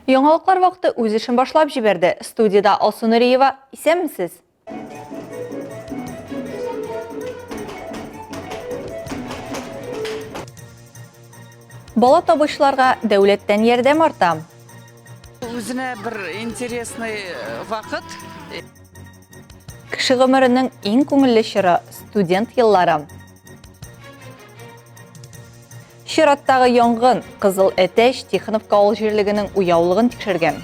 Яңалыклар вакыты үз эшен башлап җибәрде. Студиядә Алсу Нуриева. Исәнмесез! Бала табучыларга дәүләттән ярдәм арта. Үзенә бер интересный э, вакыт. Кеше гомеренең иң күңелле чоры студент еллары. Чираттагы янгын Кызыл Әтәч Тихоновка авыл җирлегенең уяулыгын тикшергән.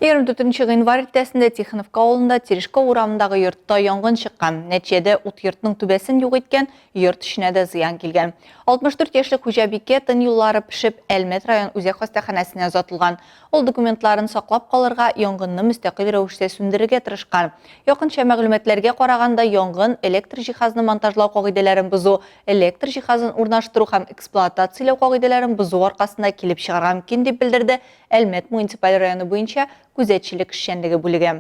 24 гыйнвар иртәсендә Тихоновка авылында Терешко урамындагы йортта янгын чыккан. Нәтиҗәдә ут йортның түбәсен юк иткән, йорт эченә дә зыян килгән. 64 яшьлек хуҗабикә тын юллары пешеп, Әлмәт район үзәк хастаханәсенә озатылган. Ул документларын саклап калырга, янгынны мөстәкыйль рәвештә сүндерергә тырышкан. Якынча мәгълүматларга караганда, янгын электр җиһазны монтажлау кагыйдәләрен бозу, электр җиһазын урнаштыру һәм эксплуатацияләү кагыйдәләрен бозу аркасында килеп чыгарга мөмкин, дип белдерде Әлмәт муниципаль районы буенча күзәтчелек эшчәнлеге бүлеге.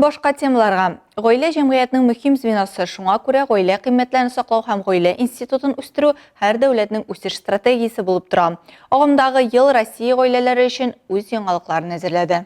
Башка темаларга. Гаилә җәмгыятьнең мөһим звеносы, шуңа күрә гаилә кыйммәтләрен саклау һәм гаилә институтын үстерү һәр дәүләтнең үсеш стратегиясе булып тора. Агымдагы ел Россия гаиләләре өчен үз яңалыкларын әзерләде.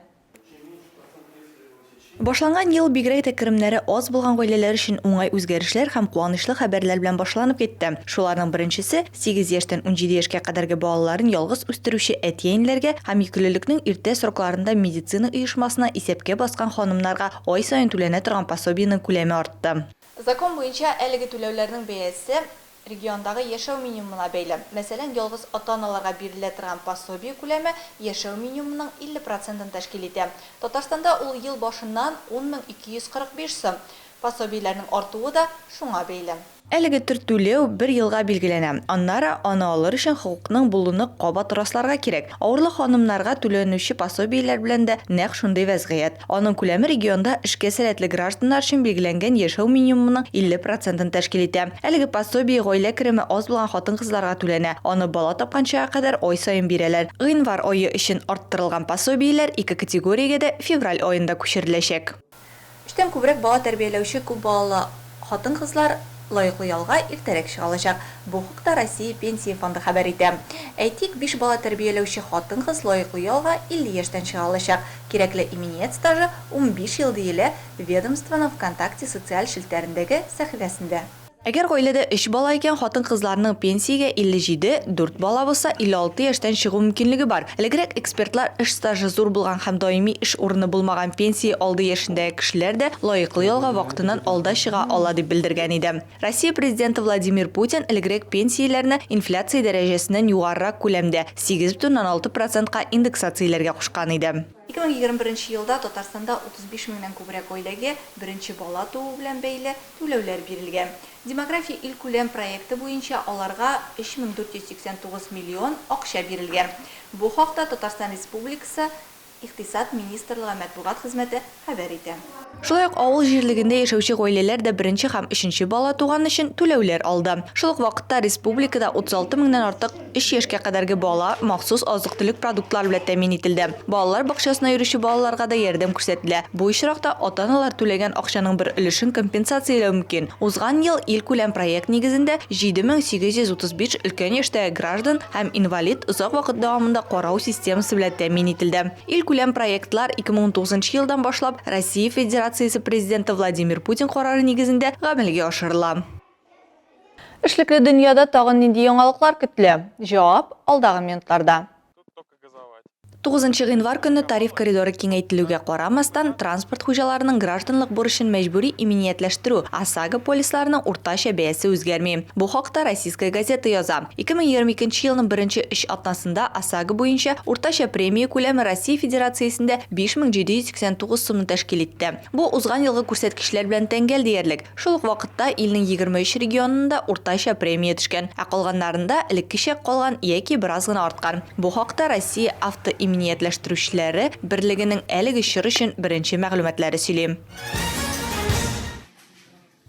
Башланган ел бигрәк тә керемнәре аз булган гаиләләр өчен уңай үзгәрешләр һәм куанычлы хәбәрләр белән башланып китте. Шуларның беренчесе, сигез яшьтән 17 яшькә кадәрге балаларын ялгыз үстерүче әти-әниләргә һәм йөклелекнең иртә срокларында медицина оешмасына исәпкә баскан ханымнарга ай саен түләнә торган пособиенең күләме артты. Закон буенча, әлеге түләүләрнең бәясе региондагы яшәү минимумына бәйле. Мәсәлән, ялгыз ата-аналарга бирелә торган пособие күләме яшәү минимумының 50 процентын тәшкил итә. Татарстанда ул ел башыннан 10 245 сум. Пособиеләрнең артуы да шуңа бәйле. Әлеге төр түләү бер елга билгеләнә. Аннары аны алыр өчен хокукның булуны кабат расларга кирәк. Авырлы ханымнарга түләнүче пособиеләр белән дә нәкъ шундый вәзгыять. Аның күләме регионда эшкә сәләтле гражданнар өчен билгеләнгән яшәү минимумының 50 процентын тәшкил итә. Әлеге пособие гаилә кереме аз булган хатын-кызларга түләнә. Аны бала тапканчыга кадәр ай саен бирәләр. Гыйнвар ае өчен арттырылган пособиеләр ике категориягә дә февраль аенда күчереләчәк. Өчтән күбрәк бала тәрбияләүче күп балалы хатын-кызлар лаеклы ялга иртәрәк чыга алачак. Бу хакта Россия Пенсия фонды хәбәр итә. Әйтик, биш бала тәрбияләүче хатын-кыз лаеклы ялга 50 яшьтән чыга алачак. Кирәкле иминият стажы 15 ел, диелә ведомствоның ВКонтакте социаль челтәрендәге сәхифәсендә. Әгәр гаиләдә өч бала икән, хатын-кызларның пенсиягә 57, дүрт бала булса, 56 яшьтән чыгу мөмкинлеге бар. Элегрәк экспертлар эш стажы зур булган һәм даими эш урыны булмаган пенсия алды яшендәге кешеләр дә лаеклы ялга вакытыннан алда чыга ала дип белдергән иде. Россия Президенты Владимир Путин элегрәк пенсияләрне инфляция дәрәҗәсеннән югарырак күләмдә, 8,6 процентка индексацияләргә кушкан иде. 2021 елда Татарстанда 35 меңнән күбрәк гаиләгә беренче бала туу белән бәйле түләүләр бирелгән. Демография илкүләм проекты буенча аларга 3489 миллион акча бирелгән. Бу хакта Татарстан Республикасы Икътисад министрлыгы матбугат хезмәте хәбәр итә. Шулай ук авыл җирлегендә яшәүче гаиләләр дә беренче һәм өченче бала туган өчен түләүләр алды. Шул ук вакытта республикада 36 меңнән артык өч яшькә кадәрге бала махсус азык-төлек продуктлары белән тәэмин ителде. Балалар бакчасына йөрүче балаларга да ярдәм күрсәтелә. Бу очракта ата-аналар түләгән акчаның бер өлешен компенсацияләү мөмкин. Узган ел илкүләм проект нигезендә 7835 өлкән яшьтәге граждан һәм инвалид озак вакыт дәвамында карау системасы белән тәэмин ителде. Илкүләм проектлар 2019 елдан башлап Россия Федерациясе Президенты Владимир Путин карары нигезендә гамәлгә ашырыла. Эшлекле дөньяда тагын нинди яңалыклар көтелә? Җавап, алдагы минутларда. 9 гыйнвар көнне тариф коридоры киңәйтелүгә карамастан, транспорт хуҗаларының гражданлык бурычын мәҗбүри иминиятләштерү, ОСАГО полисларының уртача бәясе үзгәрми. Бу хакта Российская газета яза. 2022 елның беренче өч атнасында ОСАГО буенча уртача премия күләме Россия Федерациясендә 5789 сумны тәшкил итте. Бу узган елгы күрсәткечләр белән тәңгәл диярлек. Шул ук вакытта илнең 23 регионында уртача премия төшкән, ә калганнарында элеккечә калган яки бераз гына арткан. Бу хакта Россия автоиминиятләштерүчеләре берлегенең әлеге чор өчен беренче мәгълүматлары сөйли.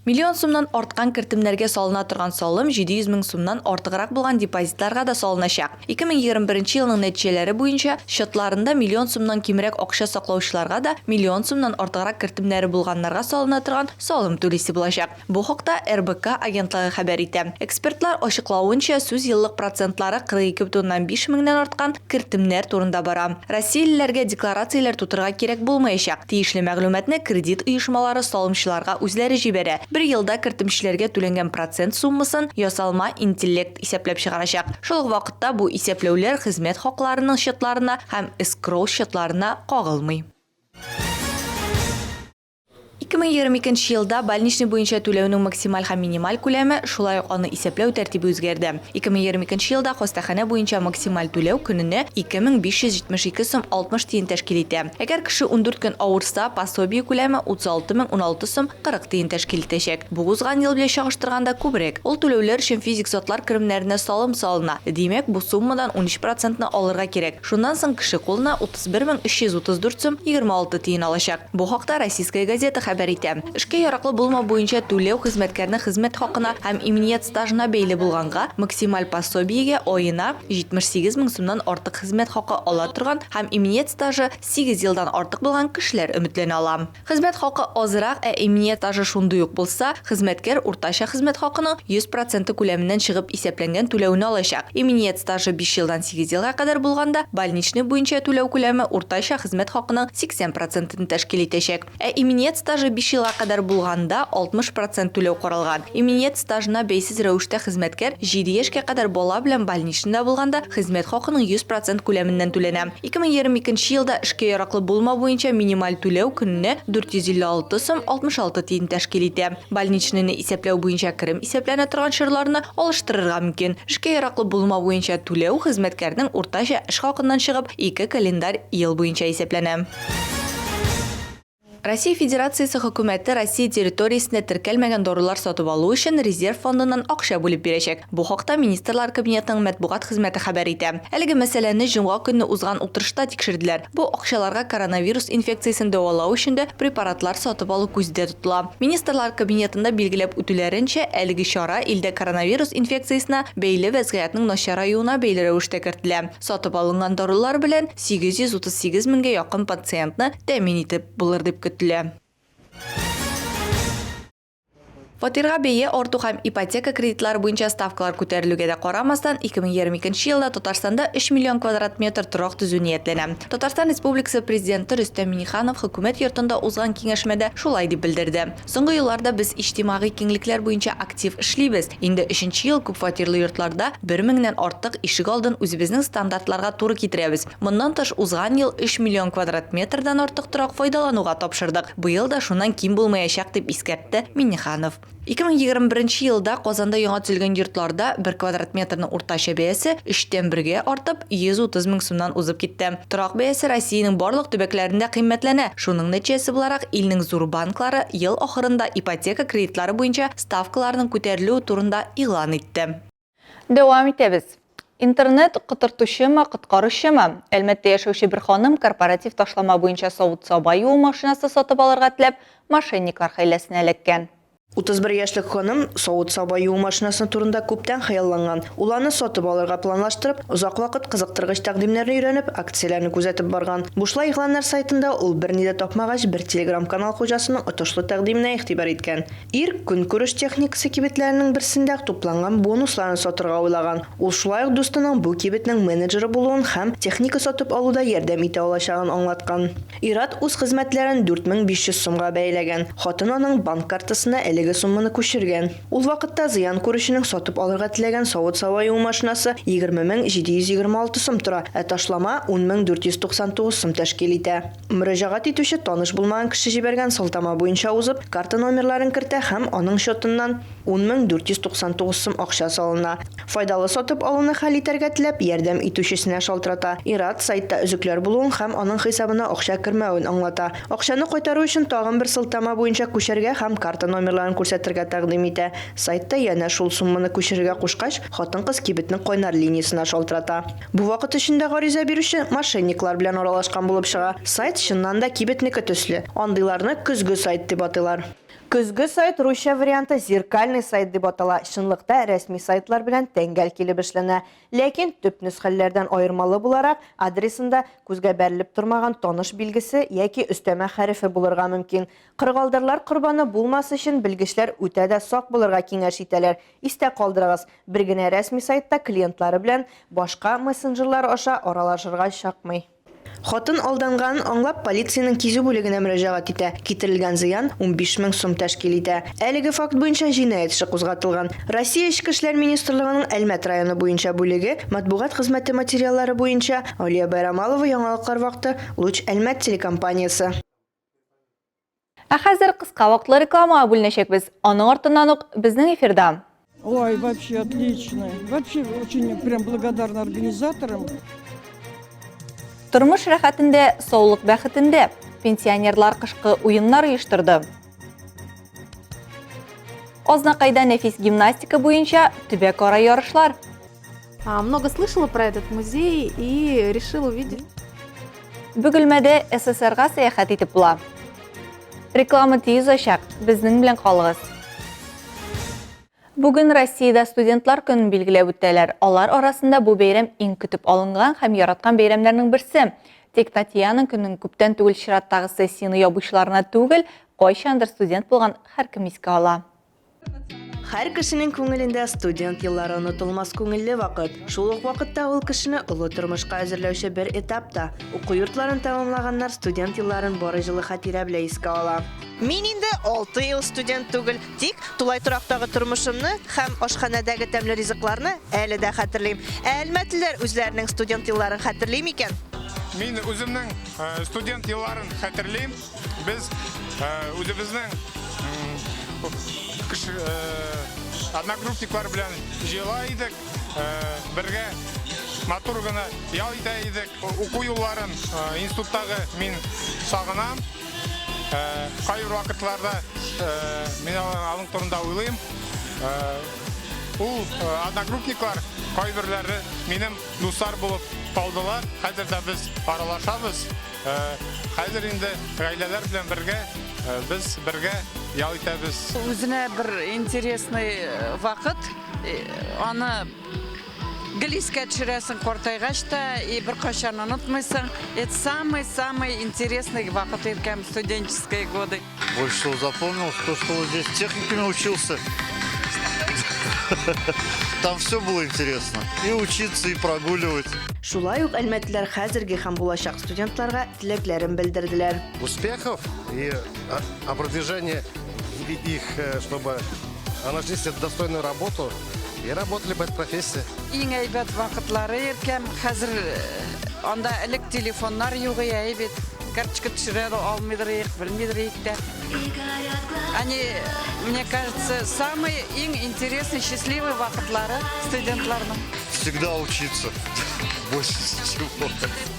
Миллион сумнан арткан кертемнәргә салына торган салым 700 мең сумнан артыграк булган депозитларга да салыначак. 2021 елның нәтиҗәләре буенча, счетларында миллион сумнан кимрәк акча саклаучыларга да миллион сумнан артыграк кертемнәре булганнарга салына торган салым түлисе булачак. Бу хакта РБК агентлыгы хәбәр итә. Экспертлар ачыклавынча, сүз еллык процентлары 42,5 меңнән арткан кертемнәр турында бара. Россиялеләргә декларацияләр тутырырга кирәк булмаячак. Тиешле мәгълүматны кредит оешмалары салымчыларга үзләре җибәрә. Бер елда кертемчеләргә түләнгән процент суммасын ясалма интеллект исәпләп чыгарачак. Шул ук вакытта бу исәпләүләр хезмәт хакларының счетларына һәм эскроу-счетларына кагылмый. 2022 елда больничный буенча түләүнең максималь һәм минималь күләме, шулай ук аны исәпләү тәртибе үзгәрде. 2022 елда хастаханә буенча максималь түләү көненә 2572 сум 60 тиен тәшкил итә. Әгәр кеше 14 көн авырса, пособие күләме 36016 сум 40 тиен тәшкил итәчәк. Бу узган ел белән чагыштырганда күбрәк. Ул түләүләр өчен физик затлар керемнәренә салым салына. Димәк, бу суммадан 13 процентны алырга кирәк. Шуннан соң кеше кулына 31334 сум 26 тиен алачак. Бу хакта Российская газета хәбәр итә. Эшкә яраклы булмау буенча түләү хезмәткәрнең хезмәт хакына һәм иминият стажына бәйле булганга, максималь пособиегә аена 78 мең сумнан артык хезмәт хакы ала торган һәм иминият стажы сигез елдан артык булган кешеләр өметләнә ала. Хезмәт хакы азрак, ә иминият стажы шундый ук булса, хезмәткәр уртача хезмәт хакының 100 проценты күләменнән чыгып исәпләнгән түләүне алачак. Иминият стажы биш елдан сигез елга кадәр булганда, больничный буенча түләү күләме уртача хезмәт хакының 80 процентын тәшкил итәчәк. Ә иминият стажы биш елга кадәр булганда, 60 процент түләү каралган. Иминият стажына бәйсез рәвештә хезмәткәр җиде яшькә кадәр бала белән больничныйда булганда хезмәт хакының 100 процент күләменнән түләнә. 2022 елда эшкә яраклы булмау буенча минималь түләү көненә 456 сум 66 тиен тәшкил итә. Больничныйны исәпләү буенча керем исәпләнә торган чорларны алыштырырга мөмкин. Эшкә яраклы булмау буенча түләү хезмәткәрнең уртача эш хакыннан чыгып, ике календарь ел буенча исәпләнә. Россия Федерациясе Хөкүмәте Россия территориясендә теркәлмәгән дарулар сатып алу өчен резерв фондыннан акча бүлеп бирәчәк. Бу хакта Министрлар Кабинетының матбугат хезмәте хәбәр итә. Әлеге мәсьәләне җомга көнне узган утырышта тикшерделәр. Бу акчаларга коронавирус инфекциясен дәвалау өчен дә препаратлар сатып алу күздә тотыла. Министрлар Кабинетында билгеләп үтүләренчә, әлеге чара илдә коронавирус инфекциясенә бәйле вәзгыятьнең начараюына бәйле рәвештә кертелә. Сатып алынган дарулар белән 838 меңгә якын пациентны тәэмин итеп булыр дип көтелә. Фатирга бәя арту һәм ипотека кредитлары буенча ставкалар күтәрелүгә дә карамастан, 2022 елда Татарстанда 3 миллион квадрат метр торак төзү ниятләнә. Татарстан Республикасы Президенты Рөстәм Миңнеханов Хөкүмәт йортында узган киңәшмәдә шулай дип белдерде. Соңгы елларда без иҗтимагый киңлекләр буенча актив эшлибез. Инде өченче ел күпфатирлы йортларда бер меңнән артык ишегалдын үзебезнең стандартларга туры китерәбез. Моннан тыш, узган ел өч миллион квадрат метрдан артык торак файдалануга тапшырдык. Быел да шуннан ким булмаячак, дип искәртте Миңнеханов. 2021 елда Казанда яңа төзелгән йортларда бер квадрат метрның уртача бәясе өчтән бергә артып, 130 мең сумнан узып китте. Торак бәясе Россиянең барлык төбәкләрендә кыйммәтләнә. Шуның нәтиҗәсе буларак, илнең зур банклары ел ахырында ипотека кредитлары буенча ставкаларның күтәрелүе турында игълан итте. Дәвам итәбез. Интернет котыртучымы, коткаручымы? Әлмәттә яшәүче бер ханым корпоратив ташлама буенча савыт-саба юу машинасы сатып алырга теләп, мошенниклар хәйләсенә эләккән. 31 яшьлек ханым савыт-саба юу машинасы турында күптән хыялланган. Ул аны сатып алырга планлаштырып, озак вакыт кызыктыргыч тәкъдимнәрне өйрәнеп, акцияләрне күзәтеп барган. Бушлай игъланнар сайтында ул берни дә тапмагач, бер телеграм-канал хуҗасының отышлы тәкъдименә игътибар иткән. Ир көнкүреш техникасы кибетләренең берсендә тупланган бонусларын сатырга уйлаган. Ул шулай ук дустының бу кибетнең менеджеры булуын һәм техника сатып алуда ярдәм итә алачагын аңлаткан. Ир-ат үз хезмәтләрен 4500 сумга бәяләгән. Хатын аның банк картасына әлеге сумманы күчергән. Ул вакытта зыян күрүченең сатып алырга теләгән савыт-саба юу машинасы 20726 сум тора, ә ташлама 10499 сум тәшкил итә. Мөрәҗәгать итүче таныш булмаган кеше җибәргән сылтама буенча узып, карта номерларын кертә һәм аның счетыннан 10 499 сум акча салына. Файдалы сатып алуны хәл итәргә теләп, ярдәм итүчесенә шалтырата. Ир-ат сайтта өзекләр булуын һәм аның хисабына акча кермәвен аңлата. Акчаны кайтару өчен тагын бер сылтама буенча күчәргә һәм карта номерларын күрсәтергә тәкъдим итә. Сайтта янә шул сумманы күчерергә кушкач, хатын-кыз кибетнең кайнар линиясенә шалтырата. Бу вакыт эчендә гариза бирүче мошенниклар белән аралашкан булып чыга. Сайт чыннан да кибетнеке төсле. Андыйларны көзге сайт дип атыйлар. Көзге сайт русча варианты зеркальный сайт дип атала, чынлыкта рәсми сайтлар белән тәңгәл килеп эшләнә. Ләкин, төп нөсхәләрдән аермалы буларак, адресында күзгә бәрелеп тормаган таныш билгесе яки өстәмә хәрефе булырга мөмкин. Кырыгалдарлар корбаны булмас өчен белгечләр үтә дә сак булырга киңәш итәләр. Истә калдырыгыз, бер генә рәсми сайт та клиентлары белән башка мессенджерлар аша аралашырга чакмый. Хатын алданганын аңлап, полициянең кизү бүлегенә мөрәҗәгать итә. Китерелгән зыян 15 мең сум тәшкил итә. Әлеге факт буенча җинаять эше кузгатылган. Россия Эчке эшләр министрлыгының Әлмәт районы буенча бүлеге матбугат хезмәте материаллары буенча, Алия Байрамалова, Яңалыклар вакыты, Луч Әлмәт телекомпаниясе. Ә хәзер кыска вакытлы рекламага бүленәчәкбез. Аның артыннан ук безнең эфирда. Ой, вообще отлично. Вообще очень прям благодарна организаторам. Тормыш рәхәтендә, саулык бәхетендә. Пенсионерлар кышкы уеннар оештырды. Азнакайда нәфис гимнастика буенча төбәкара ярышлар. Много слышала про этот музей и решила увидеть. Бөгелмәдә СССРга сәяхәт итеп була. Реклама тиз узачак, безнең белән калыгыз. Бүген Россиядә студентлар көнен билгеләп үтәләр. Алар арасында бу бәйрәм иң көтеп алынган һәм яраткан бәйрәмнәрнең берсе. Тик Татьяна көнен күптән түгел чираттагы сессияне ябучыларына түгел, кайчандыр студент булган һәркем искә ала. Һәр кешенең күңелендә студент еллары онытылмас күңелле вакыт. Шул ук вакытта ул кешене олы тормышка әзерләүче бер этап та. Уку йортларын тәмамлаганнар студент елларын бары җылы хатирә белән искә ала. Мин инде алты ел студент түгел, тик тулай торактагы тормышымны һәм ашханәдәге тәмле ризыкларны әле дә хәтерлим. Ә әлмәтлеләр үзләренең студент елларын хәтерли микән? Мин үземнең студент елларын хәтерлим. Без үзебезнең одногруппниклар белән җыела идек, бергә матур гына ял итә идек. Уку юлларын институттагы мин сагынам. Кайбер вакытларда мин аның турында уйлыйм. Ул одногруппниклар кайберләре минем дуслар булып калдылар. Хәзер дә без аралашабыз. Хәзер инде гаиләләр белән бергә без бергә ял итәбез. Үзенә бер интересный вакыт. Аны гел искә төшерәсең картайгач та и беркайчан онытмыйсың. Это самый-самый интересный вакыт иркәм, студенческие годы. Больше всего запомнил то, что вот здесь в техникуме учился. Там все было интересно. И учиться, и прогуливать. Шулай ук әлмәтлеләр хәзерге һәм булачак студентларга теләкләрен белдерделәр. Успехов и о продвижении их, чтобы нашли себе достойную работу и работали по этой профессии. Иң әйбәт вакытлары иркәм. Хәзер анда элек телефоннар юк иде бит. Карточка төшерә алмыйдыр идек, белмидер идек тә. Они, мне кажется, самые иң интересный, счастливый вакытлары студентларның. Всегда учиться. Больше ничего.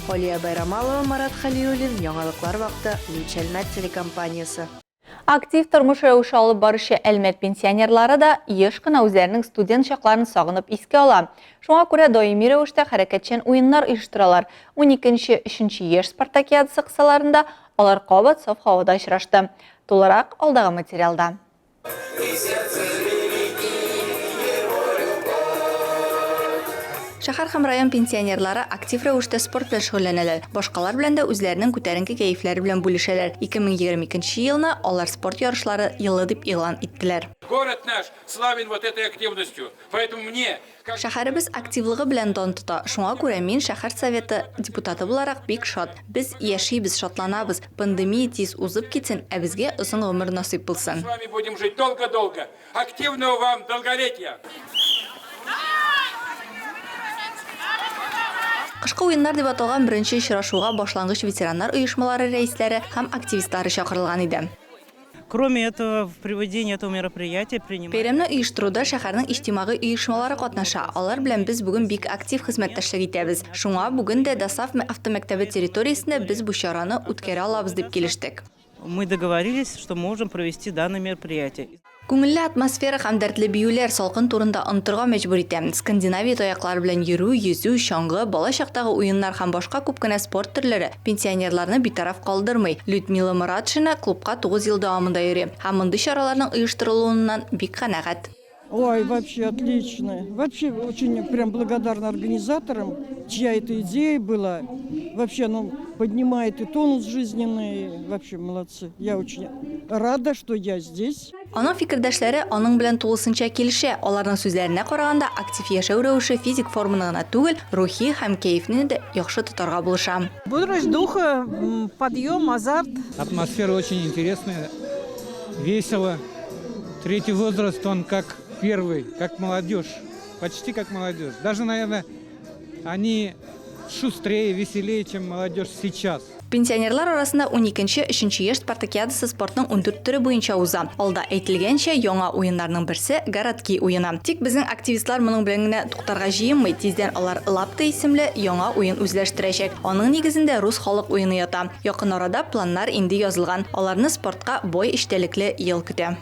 Алия Байрамалова, Марат Халиуллин, Яңалыклар вакыты, Луч Әлмәт телекомпаниясе. Актив тормыш рәвеше алып баручы Әлмәт пенсионерлары да еш кына үзләренең студент чакларын сагынып искә ала. Шуңа күрә даими рәвештә хәрәкәтчән уеннар оештыралар. Уникенче, өченче яшь спартакиадасы кысаларында алар кабат саф һавада очрашты. Тулырак алдагы материалда. Шәһәр һәм район пенсионерлары актив рәвештә спорт белән шөгыльләнәләр, башкалар белән дә үзләренең күтәренке кәефләре белән бүлешәләр. 2022 елны алар спорт ярышлары елы дип игълан иттеләр. Город наш славен вот этой активностью, поэтому мне, как. Шәһәребез активлыгы белән дан тота, шуңа күрә мин шәһәр Советы депутаты буларак бик шат. Без яшибез, шатланабыз. Пандемия тиз узып китсен, ә безгә озын гомер насыйп булсын. С вами будем жить долго-долго. Активного вам долголетия! Кышкы уеннар дип аталган беренче очрашуга башлангыч ветераннар оешмалары рәисләре һәм активистлары чакырылган иде. Кроме этого, в проведении этого мероприятия принимают. Бәйрәмне оештыруда шәһәрнең иҗтимагый оешмалары катнаша. Алар белән без бүген бик актив хезмәттәшлек итәбез. Шуңа бүген дә ДОСААФ автомәктәбе территориясендә без бу чараны үткәрә алабыз дип килештек. Мы договорились, что можем провести данное мероприятие. Күңелле атмосфера һәм дәртле биюләр салкын турында онытырга мәҗбүр итә. Скандинавия таяклары белән йөрү, йөзү, чаңгы, бала чактагы уеннар һәм башка күп кенә спорт төрләре пенсионерларны битараф калдырмый. Людмила Моратшина клубка 9 ел дәвамында йөри һәм мондый чараларның оештырылуыннан бик канәгать. Ой, вообще отлично. Вообще очень прям благодарна организаторам, чья это идея была. Вообще, ну, поднимает и тонус жизненный. Вообще молодцы. Я очень рада, что я здесь. Аның фикердәшләре аның белән тулысынча килешә. Аларның сүзләренә караганда, актив яшәү рәвеше физик форманы гына түгел, рухи һәм кәефне дә яхшы тотарга булыша. Бодрость духа, подъем, азарт. Атмосфера очень интересная, весело. Третий возраст, он как первый, как молодежь, почти как молодежь. Даже, наверное, они шустрее, веселее, чем молодежь сейчас. Пенсионерлар арасында уникенче Өченче яшь спартакиадасы спортның 14 төре буенча уза. Алда әйтелгәнчә, яңа уеннарның берсе, городки уены. Тик безнең активистлар моның белән генә туктарга җыенмый, тиздән алар Лапта исемле яңа уен үзләштерәчәк. Аның нигезендә рус халык уены ята. Якын арада планнар инде язылган. Аларны спортка бай эчтәлекле ел көтә.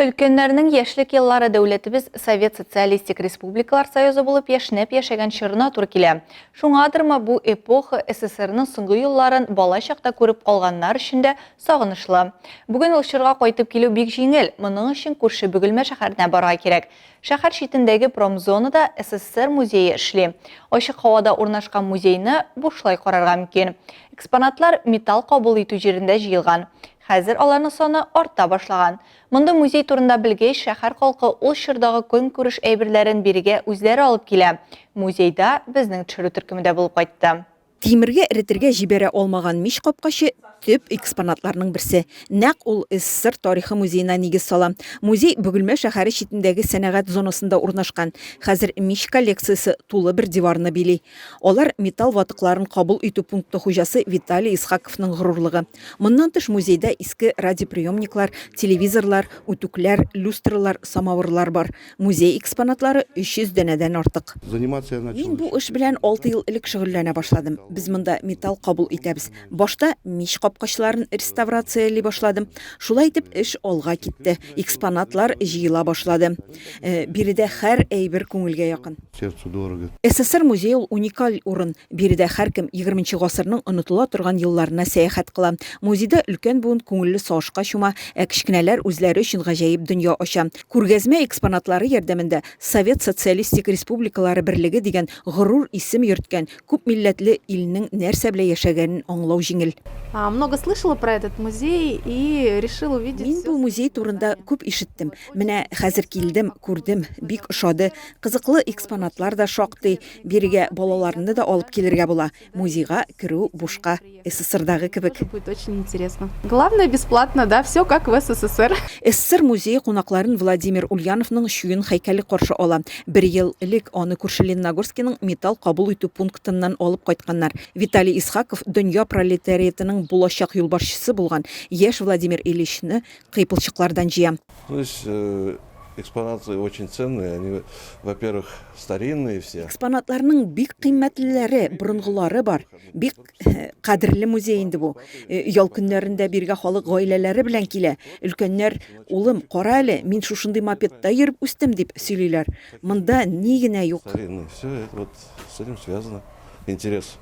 Өлкәннәрнең яшьлек еллары дәүләтебез Совет Социалистик Республикалар Союзы булып яшьнәп яшәгән чорына туры килә. Шуңадырмы, бу эпоха СССРның соңгы елларын бала чакта күреп калганнар өчен дә сагынышлы. Бүген ул чорга кайтып килү бик җиңел, моның өчен күрше Бөгелмә шәһәренә барырга кирәк. Шәһәр читендәге промзонада СССР музее эшли. Ачык һавада урнашкан музейны бушлай карарга мөмкин. Экспонатлар металл кабул итү җирендә җыелган. Хәзер аларның саны арта башлаган. Мондый музей турында белгәч, шәһәр халкы ул чордагы көнкүреш әйберләрен бирегә үзләре алып килә. Музейда безнең төшерү төркеме дә булып кайтты. Тимергә эретергә җибәрә алмаган мич капкачы, төп экспонатларның берсе. Нәкъ ул СССР тарихы музеена нигез сала. Музей Бөгелмә шәһәре читендәге сәнәгать зонасында урнашкан. Хәзер мич коллекциясе тулы бер диварны били. Алар металл ватыкларын кабул итү пункты хуҗасы Виталий Исхаковның горурлыгы. Моннан тыш музейда иске радиоприемниклар, телевизорлар, үтүкләр, люстралар, самавырлар бар. Музей экспонатлары 300 данәдән артык. Мин бу эш белән алты ел элек шөгыльләнә башладым. Без монда металл кабул итәбез. Башта мич капкачларын реставрацияли башладым. Шулай итеп эш алга китте, экспонатлар җыела башлады. Биредә һәр әйбер күңелгә якын. Сердцу дорого. СССР музее ул уникаль урын. Биредә һәркем егерменче гасырның онытыла торган елларына сәяхәт кыла. Музейда өлкән буын күңелле сагышка чума, ә кечкенәләр үзләре өчен гаҗәеп дөнья ача. Күргәзмә экспонатлары ярдәмендә Совет Социалистик Республикалары Берлеге дигән горур исем йөрткән күп милләтле илнең нәрсә белән яшәгәнен аңлау җиңел. Много слышала про этот музей и решила увидеть Мин всё бу музей турында күп ишеттем. Менә хәзер килдем, күрдем, бик ошады. Кызыклы экспонатлар да шактый. Бирегә балаларны да алып килергә була. Музейга керү бушка, СССРдагы кебек. Будет очень интересно. Главное бесплатно, да, все как в СССР. СССР музее кунакларын Владимир Ульяновның чуен һәйкәле каршы ала. Бер ел элек аны күрше Лениногорскиның металл кабул итү пунктыннан алып кайтканнар. Виталий Исхаков дөнья пролетариатының булачак юлбашчысы булган яшь Владимир Ильичны кыйпылчыклардан җыя. То есть э, экспонаты очень ценные, они, во-первых, старинные все. Экспонатларның бик кыйммәтлеләре, борынгылары бар. Бик э, кадерле музей инде бу. Э, ял көннәрендә биргә халык гаиләләре белән килә. Өлкәннәр, улым, кара әле, мин шушындый мопедта йөреп үстем, дип сөйлиләр. Монда ни генә юк. Старинные, все это вот с этим связано. Интерес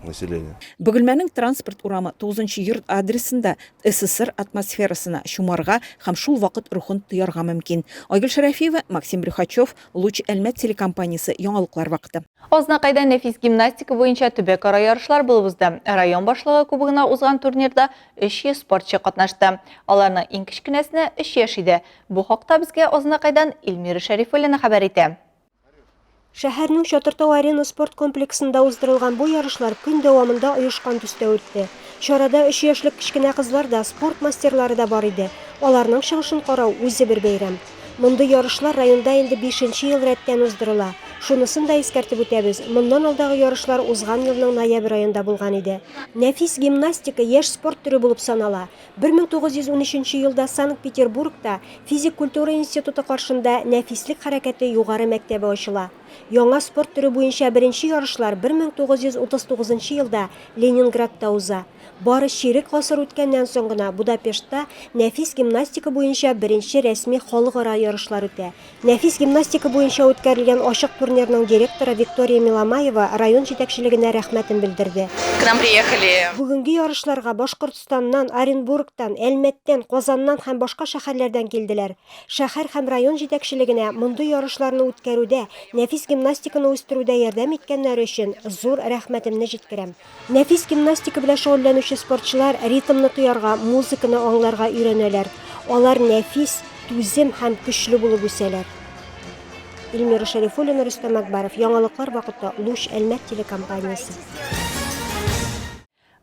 населения. Бөгелмәнең Транспорт урамы 9 нчы йорт адресында СССР атмосферасына чумарга һәм шул вакыт рухын тоярга мөмкин. Айгөл Шәрәфиева, Максим Брюхачев, Луч Әлмәт телекомпаниясе, Яңалыклар вакыты. Азнакайда нәфис гимнастика буенча төбәкара ярышлар булып узды. Район башлыгы кубогына узган турнирда 300 спортчы катнашты. Аларның иң кечкенәсенә өч яшь иде. Бу хакта безгә Азнакайдан Эльмира Шәрифуллина хәбәр итә. Шәһәрнең Чатыртау Арена спорт комплексында уздырылган бу ярышлар көн дәвамында оешкан төстә үтте. Чарада өч яшьлек кечкенә кызлар да, спорт мастерлары да бар иде. Аларның чыгышын карау, үзе бер бәйрәм. Мондый ярышлар районда инде бишенче ел рәттән уздырыла. Шунысын да искәртеп үтәбез, моннан алдагы ярышлар узган елның ноябрь аенда булган иде. Нәфис гимнастика яшь спорт төре булып санала. 1913 елда Санкт-Петербургта Физик культура институты каршында Нәфислек хәрәкәте югары мәктәбе ачыла. Яңа спорт төре буенча беренче ярышлар 1939 елда Ленинградта уза. Бары чирек гасыр үткәннән соң гына Будапештта нәфис гимнастика буенча беренче рәсми халыкара ярышлар үтә. Нәфис гимнастика буенча үткәрелгән ачык турнирның директоры Виктория Миломаева район җитәкчелегенә рәхмәтен белдерде. К нам приехали. Бүгенге ярышларга Башкортстаннан, Оренбургтан, Әлмәттән, Казаннан һәм башка шәһәрләрдән килделәр. Шәһәр һәм район җитәкчелегенә мондый ярышларны үткәрүдә, нәфис гимнастиканы үстерүдә ярдәм иткәннәре өчен зур рәхмәтемне җиткерәм. Нәфис гимнастика белән шөгыльләнүче спортчылар ритмны тоярга, музыканы аңларга өйрәнәләр. Алар нәфис, түзем һәм көчле булып үсәләр. Эльмира Шәрифуллина, Рөстәм Әкбаров. Яңалыклар вакыты, Луч Әлмәт телекомпаниясе.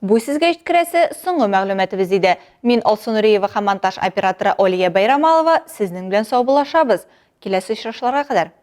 Бу сезгә җиткерәсе соңгы мәгълүматыбыз иде. Мин Алсу Нуриева һәм монтаж операторы Олия Байрамалова сезнең белән саубуллашабыз. Киләсе очрашуларга кадәр!